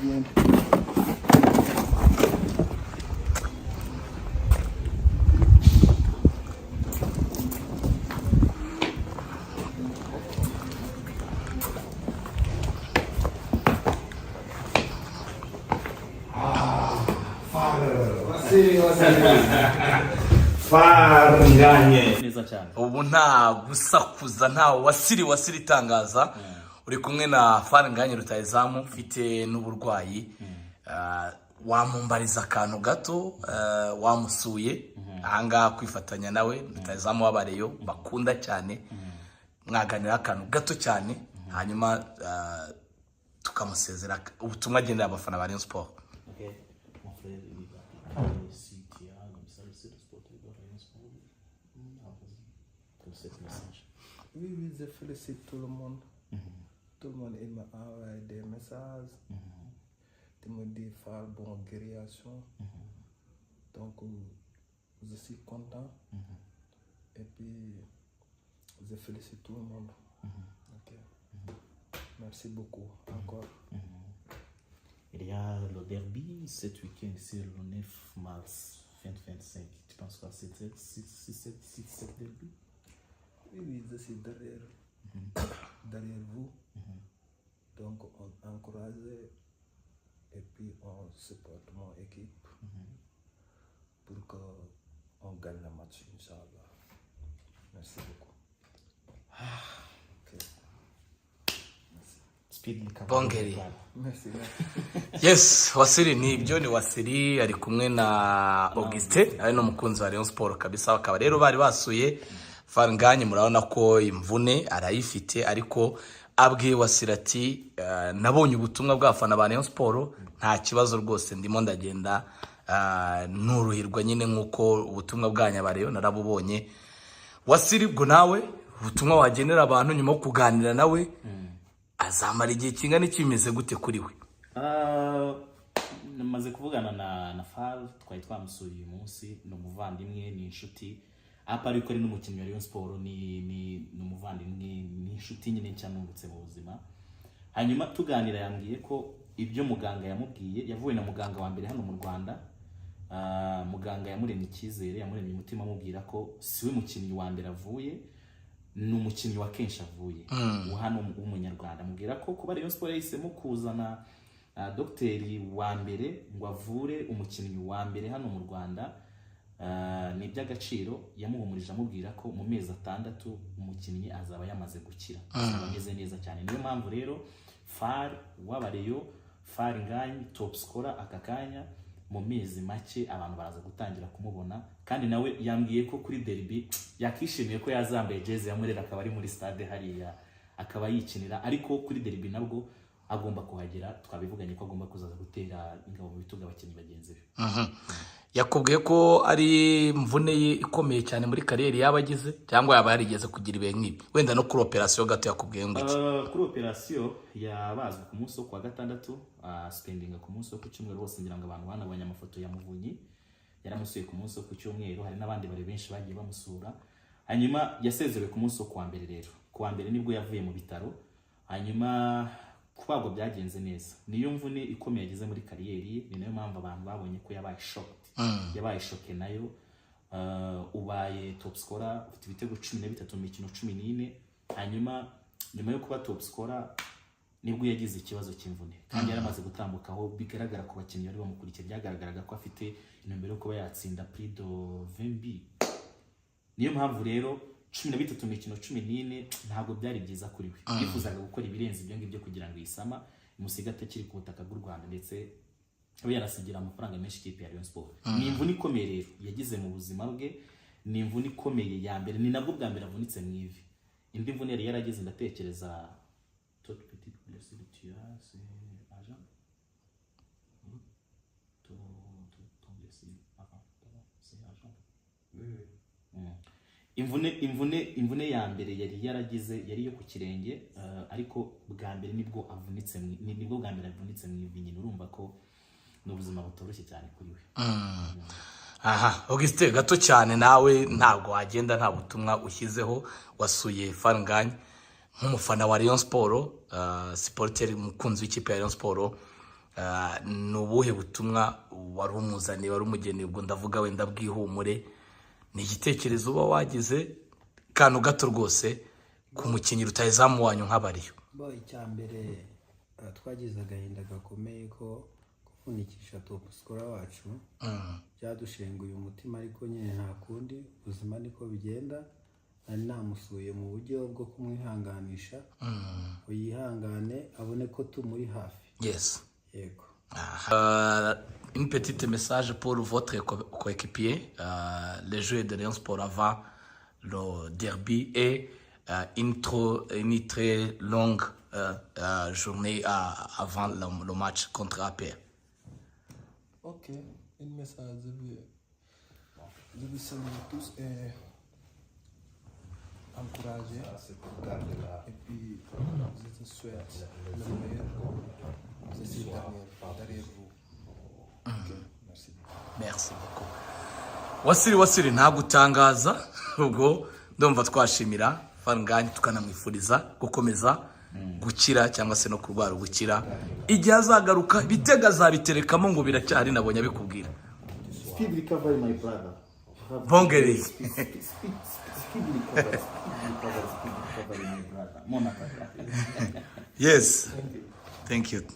Tugende. Farnganye. Neza cyane. Ubu nta gusakuza, nta wasiri wasiri itangaza. Uri kumwe na Farnganye rutayizamu ufite n'uburwayi. Wamumbariza akantu gato, wamusuye ahangaha kwifatanya nawe, rutayizamu w'abareyo bakunda cyane, mwaganira akantu gato cyane, hanyuma tukamusezera, ubutumwa agenera abafana ba Rayon Sport. Ok, mon frère, il va si tu as comme ça, c'est le sport, tu dois Rayon Sport. Ah, vas-y, pour cet message. Oui, je félicite tout le monde. Tout le monde, il m'a envoyé des messages. De me dire faire bonne création. Donc, je suis content. Et puis, je félicite tout le monde. Ok. Merci beaucoup encore. Il y a le derby cet week-end, c'est le 9 mars 2025. Tu penses quoi? C'est 7, 6, 7, 6, 7 derby? Oui, je suis derrière vous. Donc, on encourage et puis on supporte mon équipe pour qu'on gagne le match, Inch'Allah. Merci beaucoup. Ok. Merci. Speed recovery. Bongeri. Merci, merci. Yes, Wasiri, ni ibyo, ni Wasiri ari kumwe na Augustin, ari n'umukunzi wa Rayon Sport kabisa. Bakaba rero bari basuye Farnganye, murabona ko imvune arayifite, ariko abwiye Wasiri ati: "Nabonye ubutumwa bw'abafana ba Rayon Sport, nta kibazo rwose, ndimo ndagenda nuruhirwa nyine nk'uko ubutumwa bwanyu abareyo narabubonye." Wasiri, ubwo nawe ubutumwa wagenera abantu nyuma yo kuganira nawe, azamara igihe kingana iki, bimeze gute kuri we? Namaze kuvugana na Fal, twari twamusuye uyu munsi. Ni umuvandimwe, ni inshuti, apa ariko ari n'umukinnyi wa Rayon Sport, ni umuvandimwe, ni inshuti nyine nshya nungutse mu buzima. Hanyuma tuganira yambwiye ko ibyo muganga yamubwiye, yavuye na muganga wa mbere hano mu Rwanda. Muganga yamuremye icyizere, yamuremye umutima, amubwira ko siwe mukinnyi wa mbere avuye, ni umukinnyi wa kenshi avuye hano w'umunyarwanda. Amubwira ko kuba Rayon Sport yahisemo kuzana dogiteri wa mbere ngo avure umukinnyi wa mbere hano mu Rwanda, ni iby'agaciro. Yamuhumurije amubwira ko mu mezi 6 umukinnyi azaba yamaze gukira, azaba ameze neza cyane. Niyo mpamvu rero Far w'abareyo, Far Nganyi, top scorer aka kanya, mu mezi make abantu baraza gutangira kumubona. Kandi nawe yambwiye ko kuri derby yakishimiye ko yazambaye jezi ya Murera, akaba ari muri stade hariya, akaba yikinira. Ariko kuri derby nabwo agomba kuhagera, twabivuganye ko agomba kuzaza gutera ingabo mu bitugu abakinnyi bagenzi be. Yakubwiye ko ari imvune ye ikomeye cyane muri carrière yaba agize, cyangwa yaba yarigeze kugira ibihe nk'ibi? Wenda no kuri operasiyo gato yakubwiye ngo iki? Kuri operasiyo yabazwe ku munsi wo kuwa gatandatu, spendinga ku munsi wo ku cyumweru hose. Ngira ngo abantu banabonye amafoto ya Muvunyi, yaramusuye ku munsi wo ku cyumweru, hari n'abandi bari benshi bagiye bamusura. Hanyuma yasezerewe ku munsi wo kuwa mbere. Rero kuwa mbere nibwo yavuye mu bitaro, hanyuma kubagwa byagenze neza. Niyo mvune ikomeye yagize muri carrière ye, ni nayo mpamvu abantu babonye ko yabaye shocked, yabaye choqué nayo. Ubaye top scorer, ufite ibitego 13 mu mikino 14, hanyuma nyuma yo kuba top scorer nibwo yagize ikibazo cy'imvune, kandi yaramaze gutambukaho bigaragara ku bakinnyi bari bamukurikiye, byagaragaraga ko afite intumbero yo kuba yatsinda plus de 20. Niyo mpamvu rero 13 mu mikino 14 ntabwo byari byiza kuri we. Yifuzaga gukora ibirenze ibyo ngibyo kugira ngo isama imusige atakiri ku butaka bw'u Rwanda, ndetse abe yanasigira amafaranga menshi ikipe ya Rayon Sport. Ni imvune ikomeye rero yagize mu buzima bwe, ni imvune ikomeye ya mbere, ni nabwo bwa mbere avunitse mu ivi. Indi mvune yari yaragize, ndatekereza toute petite blessure tu as, c'est agent. Ton blessure avant, c'est agent. Imvune ya mbere yari yaragize yari iyo ku kirenge, ariko bwa mbere nibwo avunitse nibwo bwa mbere avunitse mu ivi nyine. Urumva ko ni ubuzima butoroshye cyane kuri we. Aha Augustin, gato cyane, nawe ntabwo wagenda nta butumwa ushyizeho. Wasuye Farnganye nk'umufana wa Rayon Sport, supporter, umukunzi w'ikipe ya Rayon Sport. Ni ubuhe butumwa wari umuzaniye, wari umugeneye? Ubwo ndavuga wenda bwihumure, ni igitekerezo uba wagize, kantu gato rwose ku mukinnyi rutayizamu wanyu nk'abariyo. Bo, icya mbere, twagize agahinda gakomeye ko kuvunikisha top scorer wacu. Byadushenguye umutima, ariko nyine nta kundi, ubuzima niko bigenda. Nari namusuye mu buryo bwo kumwihanganisha ngo yihangane, abone ko tumuri hafi. Yego. Une petite message pour votre coéquipier, les joueurs de Rayon Sport avant le derby et une très longue journée avant le match contre APR. Ok, une message, je vais saluer tous et encourager. Et puis, je te souhaite le meilleur. Je suis derrière vous. Ok, merci. Merci beaucoup. Wasiri, Wasiri, nta gutangaza. Ubwo ndumva twashimira Fall Ngagne, tukanamwifuriza gukomeza gukira cyangwa se no kurwara ubukira. Igihe azagaruka, ibitego azabiterekamo ngo biracyari, nabonye abikubwira. Speed recovery, my brother. Bongeri. Speed, speed, speed, speed recovery, speed recovery, speed recovery, my brother. Monaka. Yes, thank you.